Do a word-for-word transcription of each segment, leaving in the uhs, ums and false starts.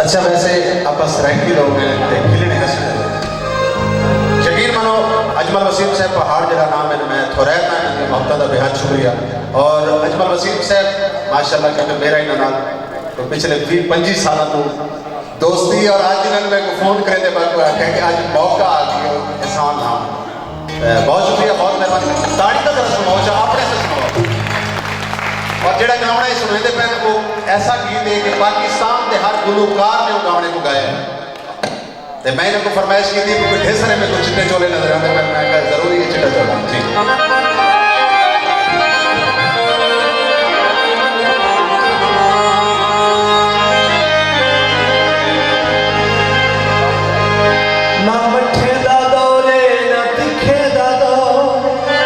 اچھا، ویسے آپاں سرائیکی لوگ ہیں تے کھلݨے ہسݨے لوگ ہیں۔ یقین منو، اجمل وسیم صاحب پہاڑ جڑا نام ہے، میں تھوریت ہاں، انہاں دی محبتاں دا بے حد شکریہ۔ اور اجمل وسیم صاحب، ماشاءاللہ، کیونکہ میرا انہاں نال پچھلے ویہہ پنجی سالاں توں دوستی ہے، اور اج انہاں نے میرے کو فون کرے تے میرے کو آکھیا کہ اج موقع آ گیا، احسان ہاں۔ اے، بہت شکریہ، بہت مہربانی۔ تاڑی دا ذرا سناؤ، اچھا، اپنے سے سناؤ۔ اور جڑا گاوݨا ہے سنویندے پئے، وہ ایسا گیت ہے کہ پاکستان دے ہر گلوکار نے وہ گاوݨے کو گایا ہے۔ تے میں انہاں کو فرمائش کی تھی کہ ڈھیر سارے میرے کو چٹے چولے نظر آتے، پر میں کہا ضروری ہے چٹا چولا۔ جی۔ نہ مٹھے دا دور ہے، نہ تکھے دا دور ہے،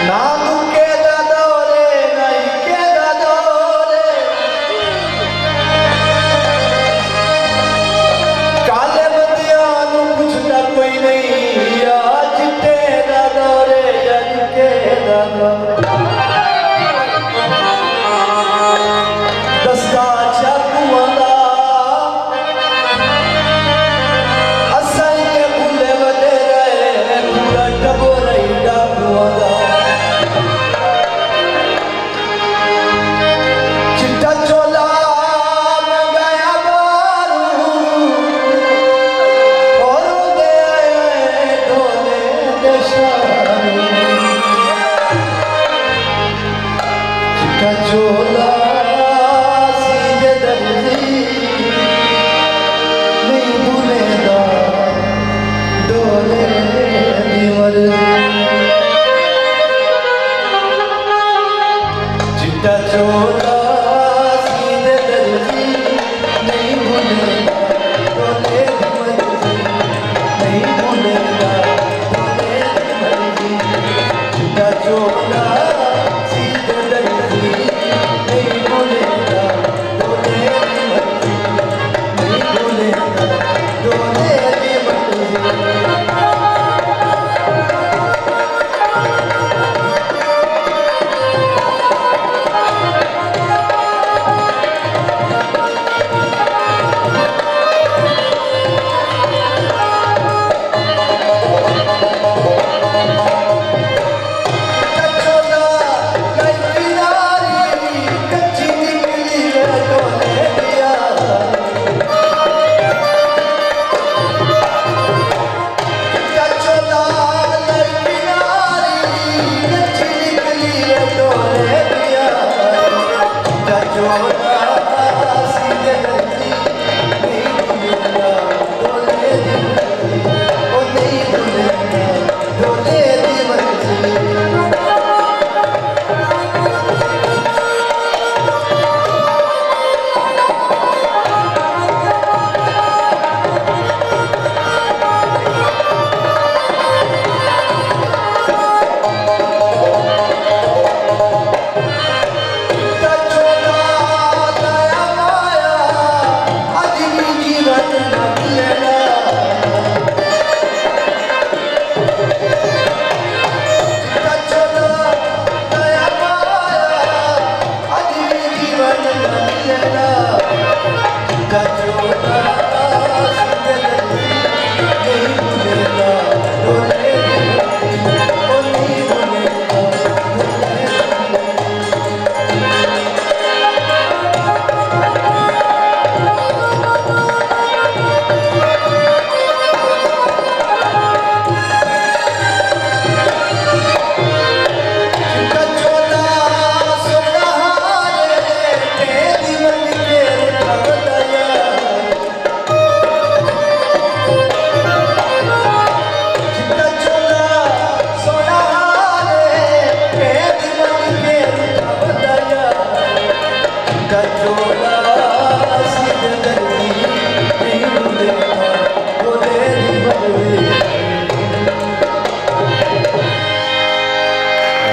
نہ مکے دا دور ہے، نہ ہکے دا دور ہے۔ کالے بندیاں نوں پچھدا کوئی نہیں، یا چٹے دا دور ہے، یا ہکے دا دور ہے۔ دستا چاقواں دا، اساں کے بھلے وڈے رہے، پورا ٹبر ہی ڈاکواں دا۔ چٹا چولا منگایا باروں، اور دے آئے ڈھولے دے شاروں۔ چٹا چولا سینگے درزی، نہیں بھلیندا ڈھولے دی مرضی۔ چٹا چولا سینگے درزی، نہیں بھلیندا ڈھولے دی مرضی، نہیں بھلیندا ڈھولے دی مرضی۔ چٹا چولا سینگے درزی، نہیں بھلیندا ڈھولے دی مرضی، نہیں بھلیندا ڈھولے دی مرضی۔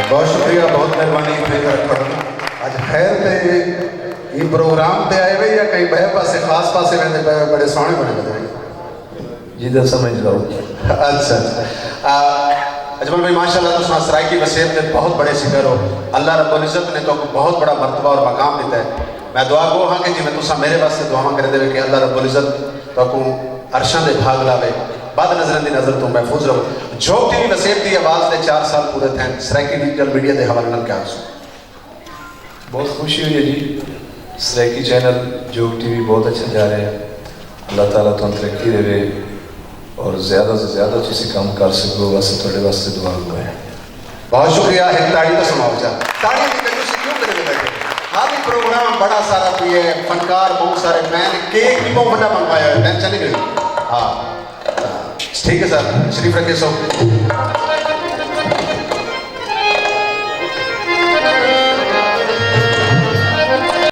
بہت شکریہ، بہت مہربانی، اتنے تک کھڑو۔ اڄ خیر تے ایں پروگرام تے آئے وے یا کہیں ٻئے پاسے خاص پاسے ویندے پئے وے؟ بڑے سوہݨے بݨے ودے۔ جی تے سمجھ لو۔ اچھا، اچھا۔ آ، اجمل بھائی، ماشاءاللہ، تساں سرائیکی وسیب دے بہت بڑے سنگر ہو۔ اللہ رب العزت نے تہاکوں بہت بڑا مرتبہ اور مقام ݙتا ہے۔ میں دعا گو ہاں کہ جیویں تساں میرے واسطے دعاواں کریندے وے کہ اللہ رب العزت تہاکوں عرشاں دے بھاگ لاوے، بد نظراں دی نظر توں محفوظ رہو۔ جھوک ٹی وی وسیب دی آواز دے چار سال پورے تھئن، سرائیکی ڈیجیٹل میڈیا دے حوالے نال کیا آکھسو؟ بہت خوشی ہوئی ہے جی۔ سرائیکی چینل جھوک ٹی وی بہت اچھا جا رہا ہے۔ اللہ تعالیٰ تہاݙی ترقی ݙیوے اور زیادہ توں زیادہ تسی کم کر سڳو، بس تہاݙے واسطے دعا گو ہے۔ بہت شکریہ۔ ہک تاڑی تاں سݨاؤ چا۔ تاڑیاں دی کنجوسی کیوں کریندے ٻیٹھے؟ ہر ہک پروگرام بڑا سارا کوئی ہے، فنکار بہت سارے، میں نے کیک وی بہت وݙا بݨوایا ہویا، ٹینشن نہیں کوئی۔ ہاں، ٹھیک ہے سر، تشریف رکھیے سو۔